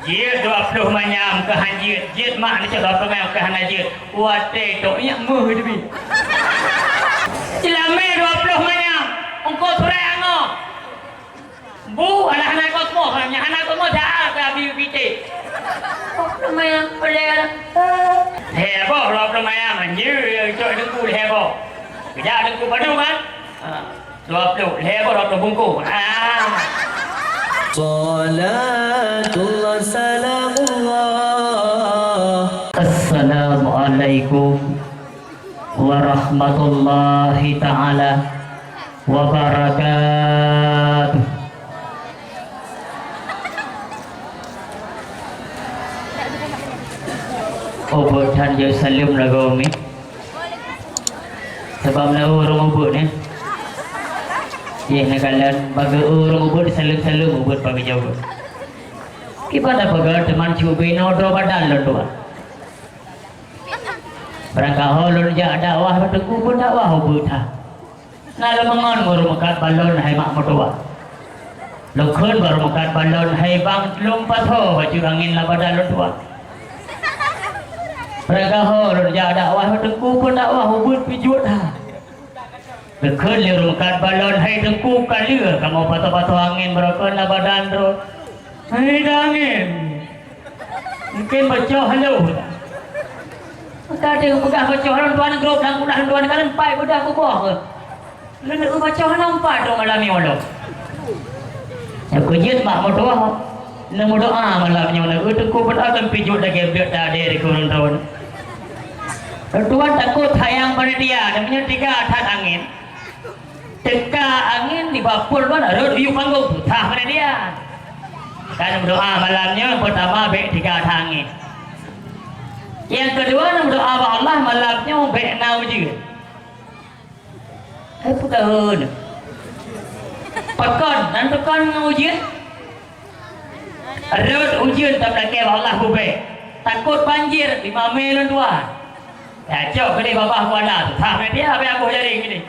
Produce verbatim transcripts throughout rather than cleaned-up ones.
Jeuet dua ploh manyam keu han jeuet, jeuet mak neucok dua ploh manyam keu hana jeuet. Watèe tok nyak meuh teubi. Jeulamèe dua ploh manyam, eungkôt surai angoh. Bu, alah hana kosmo, nyang hana kosmo dah ka bi pite. Dua ploh manyam, boleh lah. Heboh dua ploh manyam, anjir, cok dengku heboh. Kejak dengku padu kan? Ha. Dua ploh, lhèe boh dua ploh bungkôh. Ah. Salatullah salamullah. Assalamualaikum warahmatullahi taala wabarakatuh. Oh, bukan jauh salam lagu umi. Sabab na ureueng ubit nyan. Yeh na kalon bagi ureueng ubit saleuem-saleuem ubit bagi jaweueb. Kiban na peugah teuma cuba inoe droe badan lôn tuan. Barangkaho lôn jak dakwah bak teungku pun dakwah ubit that. Na lôn meungon ureueng meukat balon hai mak meutuah. Lôn kheun bak ureueng meukat balon hai bang lôn pasoe bacut angén lam badan lôn tuan. Barangkaho lôn jak dakwah bak teungku pun dakwah ubit pih jeuet that. Geukheun lé ureueng meukat balon hai teungku ka lheueh kamoe pasoe-pasoe angén barokon lam badan droe. Hai da angén. Mungken bacoh halo. Maka ada yang peugah bacoh halo tuan grup dan udah tuan kan empat udah kuboh. Lalu bacoh halo empat tu malam ni malam. Aku jeuet mak meudoa. Nang meudoa malam nyoe na teungku pun akan pijot lagi blek tadi di kurun tahun. Tuan takot hayang panitia, namanya tiga that angin. Teuka angin di bapur luar rot yue panggung, sah mana dia. Kan berdoa malam nyoe pertama bèk tiga that angin. Yang kedua na berdoa bak Allah malam nyoe bèk na ujeuen. Eh, peugah hana. Pakon, nan pakon ngon ujeuen? Rot ujeuen tapeulakèe bak Allah bubèe. Takot banjir, lima mè lôn tuan. Ya, cok keudeh babah kuala tu. Hah, media habéh akoh jaring ini.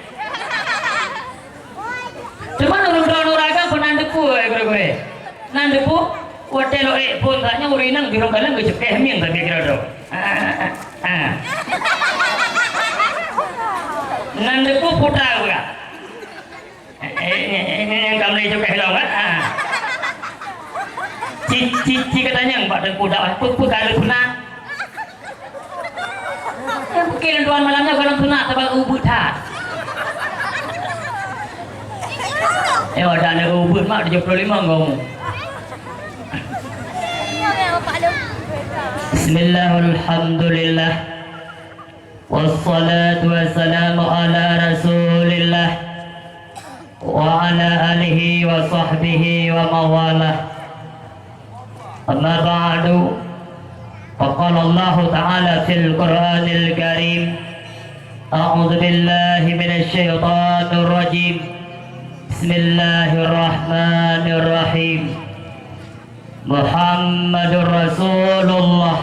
Cuma ureueng droeneuh ureueng agam peunan teupeu, eh, gurèe-gurèe. Nan teupeu, watèe lo ék phôn saat nyoe ureueng inong di rhueng kalon geucukèh mieng sabe keudroe-droe. Ah, ah, ah. Nan teupeu putra gura. Eh, eh, eh, eh, nyang ka mulai cukèh lom, kan? Ah. Ci, ci, ci ka tanyong bak teungku dak, peue, peue ka lheueh peunan. Nyang pike lôn tuan malam nyoe gohlom sunat sabab ubit that. Eh, ada aneuk ubit mak tujoh puluh lima ngom. Bismillah, walhamdulillah. Wassalatu wassalamu ala Rasulillah wa ala alihi wa sahbihi wa mawalah. Amma ba'du. Faqala Allahu ta'ala fil Qur'anil Karim. A'udzu billahi minasy syaithanir rajim. Bismillahirrahmanirrahim. Muhammadur Rasulullah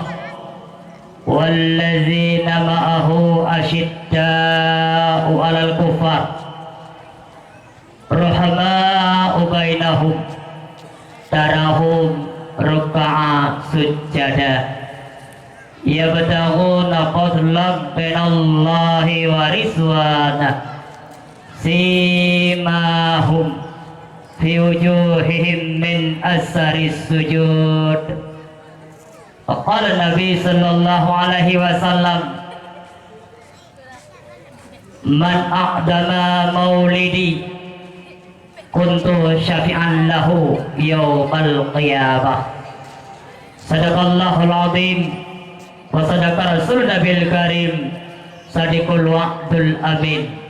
wallazina ma'ahu asyidda'u 'alal kuffar. Ruhama'u bainahum, tarahum ruk'a sujada, yabtaghuna fadlan minallahi wa ridwana, simahum fi wujuhihim min asaris sujud. Faqala Nabi sallallahu alaihi wasallam, "Man a'dama maulidi kuntu syafi'an lahu yaumal qiyamah." Sadaqallahul azim wa sadaqa rasul nabil karim sadiqul wa'dul amin.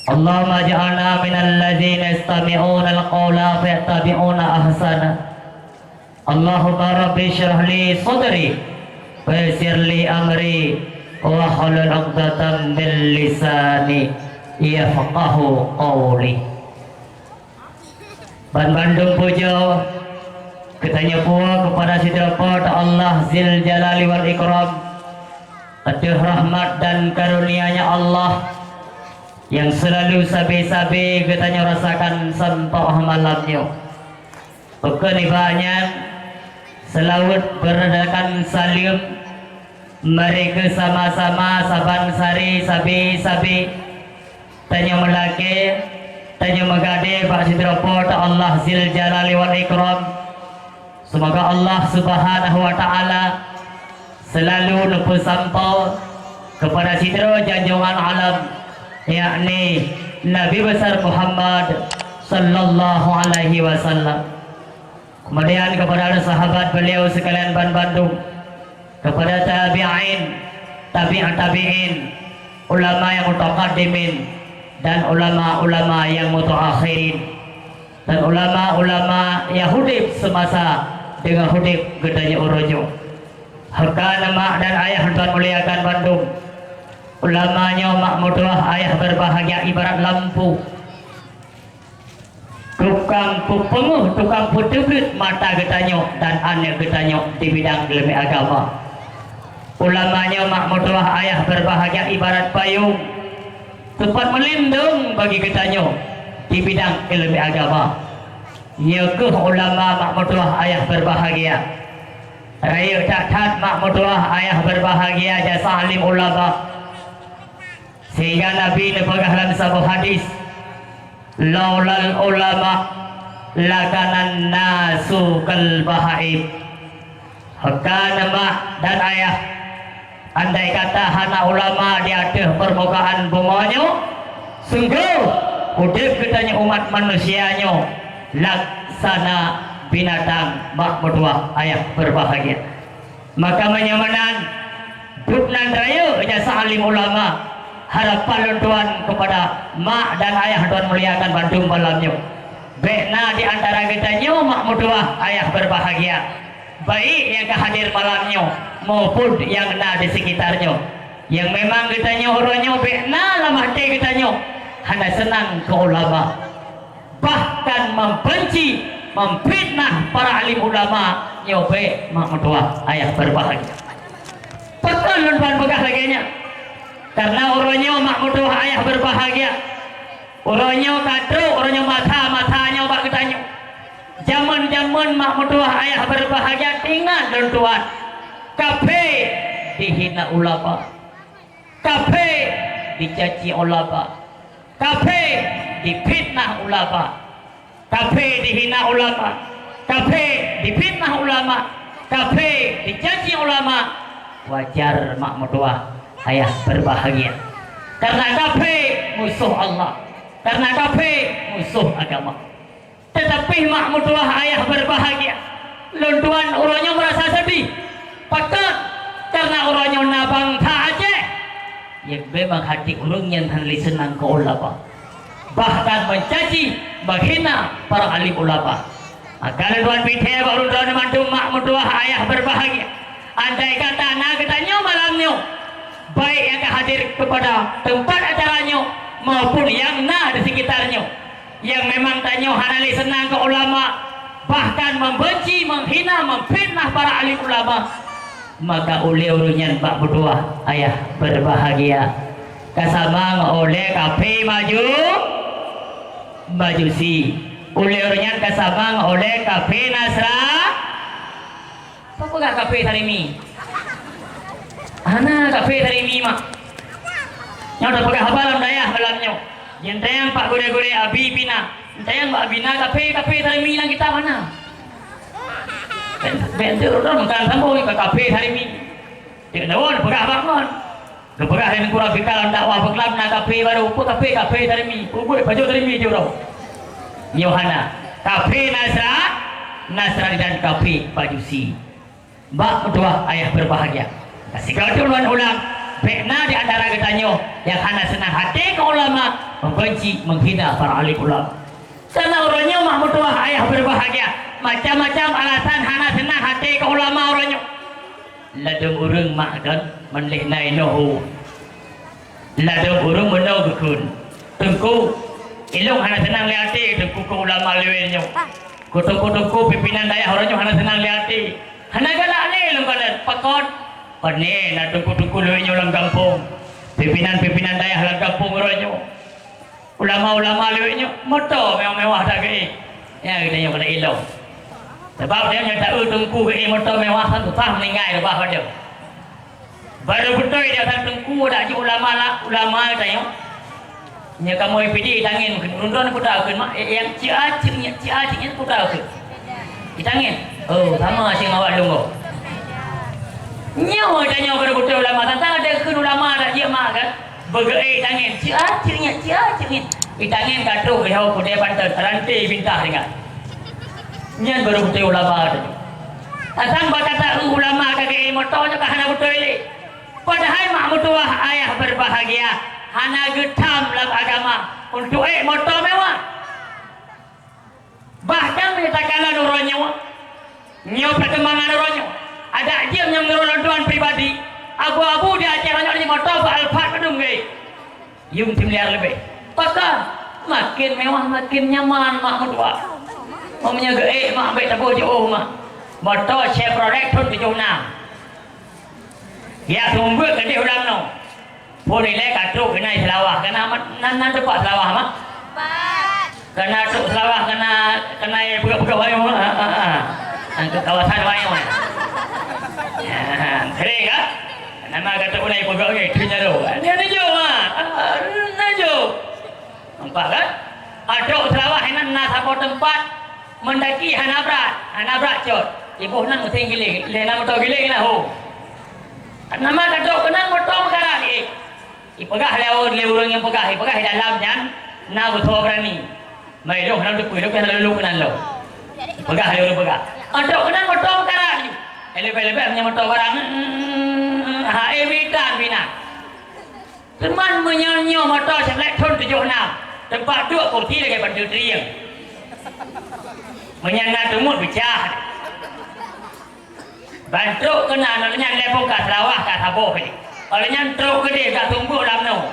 Allahumma ja'alna minal ladzina yastami'unal qaula fayattabi'una ahsana. Allahumma rabbi syrah li sadri wa yassir li amri wahlul 'uqdatam min lisani yafqahu qawli. Ban bandum puja geutanyoe puwoe keupada sidroe Po teu Allah Zil Jalali wal Ikram, ateueh rahmat dan karunia-Nya Allah nyang seulalu sabe-sabe geutanyoe rasakan sampoe malam nyoe. Bukon nibak nyan, Seulaweuet beureudakan saleuem, mari keu sama-sama saban sari sabe-sabe tanyoe meulakée, tanyoe meugadée bak sidroe Po teu Allah Zil Jalali wal Ikram. Seumoga Allah Subhanahu wa Ta'ala seulalu neupeusampoe keupada sidroe janjongan alam, yakni Nabi Besar Muhammad sallallahu alaihi wasallam. Keumudian keupada sahabat beuliau sikalian ban bandum, keupada tabi'in, tabi' tabi'in, ulama nyang mutaqaddimin, dan ulama-ulama nyang mutaakhirin, dan ulama-ulama nyang udeb seumasa deungon udeb geutanyoe uroe nyoe. Heuka na mak dan ayah tuan muliakan bandum. Ulama nyoe mak meutuwah ayah beubahgia ibarat lampu. Tukang peupeungeuh, tukang peuteubiet mata geutanyoe dan aneuëk geutanyoe di bidang ileumé agama. Ulama nyoe mak meutuwah ayah beubahgia ibarat payong, teumpat meulindong bagi geutanyoe di bidang ileumé agama. Nyoe kheueh ulama mak meutuwah ayah beubahgia. Rayeuk that-that mak meutuwah ayah beubahgia jasa alim ulama. Sehingga Nabi neupeugah lam saboh hadis, "Laulal ulama lakanan nasu kal bahaim." Heuka na mak dan ayah, andai kata hana ulama di ateueh peurmukaan bumoe nyoe, sunggoh udeb geutanyoe umat manusia nyoe laksana binatang mak meutuwah ayah beubahgia. Maka meunyoe meunan, duek nan rayeuk jasa alim ulama, harapan lôn tuan keupada mak dan ayah tuan muliakan bandum malam nyoe. Bék na di antara geutanyoe mak meutuwah ayah beubahgia, baik nyang ka hadir malam nyoe maupun nyang na di sekitar nyoe. Nyang memang geutanyoe uroe nyoe bék na lam até geutanyoe hana seunang keu ulama. Bahkan membenci, memfitnah para alim ulama, nyoe bék mak meutuwah ayah beubahgia. Pakon lôn ban peugah lagée nyan? Karena uroe nyoe mak meutuwah ayah beubahgia. Uroe nyoe ka trok, uroe nyoe masa-masa nyoe bak geutanyoe. Jameun-jameun mak meutuwah ayah beubahgia, ingat lôn tuan. Kafé dihina ulama. Kafé dicaci ulama. Kafé difitnah ulama. Kafé dihina ulama. Kafé difitnah ulama. Kafé dicaci ulama. Wajar mak meutuwah ayah beubahgia. Karena kafé musoh Allah. Karena kafé musoh agama. Teutapi mak meutuwah ayah beubahgia, lôn tuan uroe nyoe meurasa seudeh. Pakon? Karena uroe nyoe na bansa Aceh nyang memang hati ureuëng nyan hana lé seunang keu ulama, bahkan mencaci, menghina para alim ulama. Maka lôn tuan pih thée bak ulôn droeneuh mandum mak meutuwah ayah beubahgia, andai kata na geutanyoe malam nyoe, baik nyang ka hadir keupada teumpat acara nyoe maupun nyang na di sekitar nyoe, nyang memang tanyoe hana lé seunang keu ulama, bahkan membenci, menghina, memfitnah para alim ulama, maka ulée ureuëng nyan bak meutuwah ayah beubahgia. Ka sama ngon ulée kafé maju, majusi. Ulée ureuëng nyan ka sama ngon ulée kafé Nasra-, Peue peugah kafé Sarimi? Hana kafé Sarimi mak. Nyoe tapeugah haba lam dayah malam nyoe. Jinteng pak gurée-gurée abi pina. Jinteng bak abi na kafé, kafé Sarimi lam kitab hana. Bèk, bèk tu dah makan sambung ka kafé Sarimi. Cek daun peugah bak ngon. Geupeugah lé Teungku Rafiqah lam dakwah beuklam na kafé barô, peue kafé, kafé Sarimi, peue buet pajoh Sarimi jih uroe. Nyoe hana. Kafé Nasra-, Nasrani dan kafé Majusi. Bak meutuwah ayah beubahgia. Ka sigoe teuk lôn ulang, bèk na di antara geutanyoe nyang hana seunang até keu ulama, membenci, menghina para alim ulama. Karena uroe nyoe mak meutuwah ayah beubahgia, macam-macam alasan hana seunang até keu ulama uroe nyoe. Ladôm ureueng mak kon, man lé na inoe hu. Ladôm ureueng meunoe geukheun, "Teungku, ilôn hana seunang lé até Teungku keu ulama lawét nyoe. Keu teungku-teungku pimpinan dayah uroe nyoe hana seunang lé até. Hana galak lé lôn kalon. Pakon? Pane na teungku-teungku lawét nyoe lam gampông. Pimpinan-pimpinan dayah lam gampông uroe nyoe." Ulama-ulama lawét nyoe moto mewah-mewah that geuék. Nyan geutanyoe keuneuk ilôn. Sabab tanyoe nyang taeu teungku geuék moto mewah kan susah meuninggai reubah padum. Barô beutôi dia kan teungku dak jeuet ulama la, ulama tanyoe. Nyoe kamoe pidie tangen mungken ureueng droen kuta kheun mak, eh, nyang cia cing nyan, cia cing nyan kuta kheun. Di tangen. Oh, sama sing awak lunggo. Nyoe tanyoe barô beutôi ulama tantang ada kheun ulama dak jeuet mak kan. Beugeuék tangen, cia cing nyan, cia cing nyan. Di tangen ka troh geuhôi kudée panteun, ranté bintah ringan. Nyan barô beutôi ulama teuh. Asai bak kata ulama ka geuék moto nyoe ka hana beutôi lé. Padahai mak meutuwah ayah berbahagia hana geutam lam agama untuk ék moto mewah. Bahkan meunyoe takalon uroe nyoe, nyoe perkembangan uroe nyoe, adak jeuem nyang nurun lôn tuan pribadi, abu-abu di Aceh uroe nyoe di moto bak Alphard padum geuék. Yum similiar leubeh. Pakon? Makin mewah, makin nyaman mak meutuwah. Meunyoe geuék mak bèk taboh jiôh mak. Moto Chevrolet thon tujoh nam. Yak seumeubeuet keudeh u Lamno. Phon ilée ka trok keunan Seulawah, keunan nan, nan teumpat Seulawah mak. Keunan trok Seulawah, keunan, keunan peugah-peugah wayong, ha, ha, ha. Nan keu kawasan wayong. Ha, sering kan? Nama kata ulai peugah ni, tu nyaru. Dia neujok, ha. Ha, neujok. Nampak kan? Adok Seulawah inan na saboh teumpat mendaki hana brat, hana brat cot. Iboh nan meusén giléng, lé na moto giléng na ho. Nama kadok keunan moto meukarat, eh. Ipeugah lé ureueng, lé ureueng nyang peugah, ipeugah di dalam nyan na beusoe beurani. Mai lôn hana teupeu, lôn hana lôn keunan lôn. Ipeugah lé ureueng peugah. Adok keunan moto meukarat. Eh, leubeh-leubeh meunyoe moto barang, hmm, ha, eh, bidan bina. Teuma meunyoe nyoe moto Chevrolet thon tujoh nam, teumpat duek kursi lagèe batu trieng. Meunyoe na teumut peucah. Ban trok keunan, lheueh nyan lhèe phôn ka Seulawah ka saboh lé. Lheueh nyan trok keudeh ka seumeubeuet lam noe.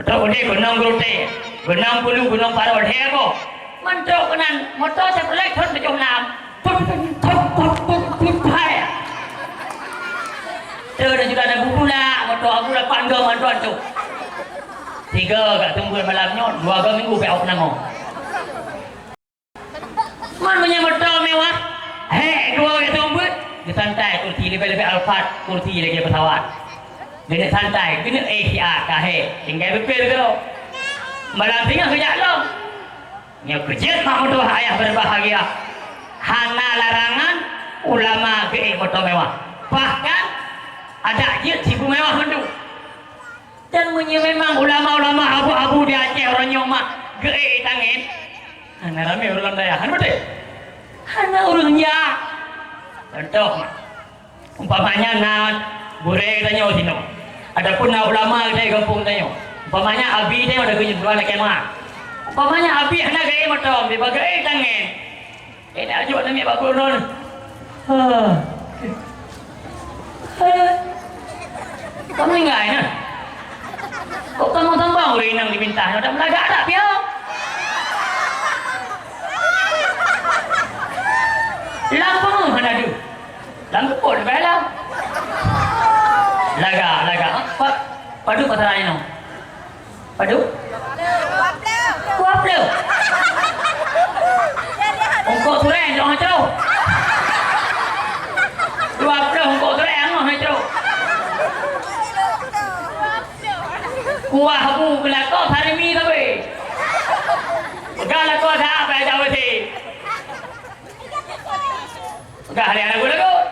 Trok keudeh keunong Geurutée, keunong Peulu, keunong Paro, lhèe boh. Mantong keunan moto Chevrolet thon tujoh nam. Put, put, put, put, put, put, hai. Teu dan sudah ada bubula moto aku lapan gom mantong tu. Tiga gak tunggu malam nyoe, dua gom minggu pek awak nama. Man meunyoe moto mewah, hék dua gak tunggu, geusantai kursi leubeh-leubeh Alphard, kursi lagèe pesawat. Geuneuk santai, geuneuk eh siat ka hék, tinggai beupil keudroe. Malam singoh geujak lom. Nyoe keu jeuet mak meutuwah ayah berbahagia. Hana larangan ulama geuék moto mewah. Bahkan adak jeuet sibu mewah mandum. Dan meunyoe memang ulama-ulama abu-abu di Aceh uroe nyoe mak geuék tangen, hana ramé ureueng lam dayah, hana beutôi? Hana ureueng jak. Contoh mak. Umpamanya na gurée tanyoe sinoe, ataupun na ulama di gampông tanyoe. Umpamanya abi tanyoe ada keunyueng dua lakèe ma. Umpamanya abi hana gaya moto, bi bagée tangen. Eh, nak ajok namiet bak gurée. Ha. Ha. Kau meninggai nah. Kok kamu tambang ureueng inong di bintang, ada melagak tak pion? Lam peungeuh hana deuh. Lam keupot leubeh lam. Lagak, lagak. Pa-, padum masa laén nyoe? Padum? Dua ploh. Ungkok surée, dua ploh. Dua ploh ungkok surée, angoh hai trok. Kuah bu beulakok sarimi sabe. Peugah lakoe that bak Jawa Sri. Peugah lé aneuk lakoe.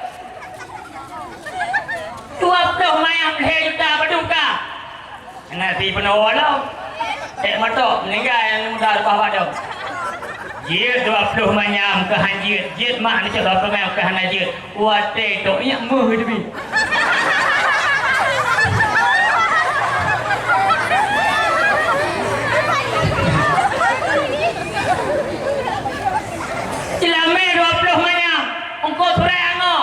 Dua ploh mayam lhèe juta padum ka. Nasi peunoh lom. Ék matok meninggai nyang muda leupah padum. Jeuet dua ploh manyam keu han jeuet, jeuet mak neucok dua ploh manyam keu hana jeuet. Watèe tok nyak meuh teubi. Seulamé dua ploh manyam, ungkot surée angoh.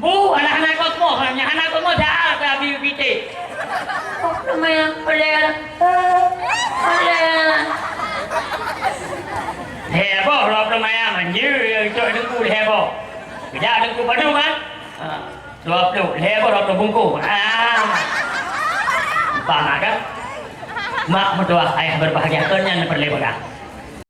Bu, alah hana kosmos, nyang hana kosmos dah ka bi pité. Kosmos manyam peuleueh. Peuleueh. Heboh dua ploh manyam, anjir, cok teungku heboh. Kejak teungku padum kan? Ha, dua ploh, heboh dua ploh bungkôh. Ha. Bangat kan? Mak meutuah ayah berbahagia, kon nyan peureulée peugah.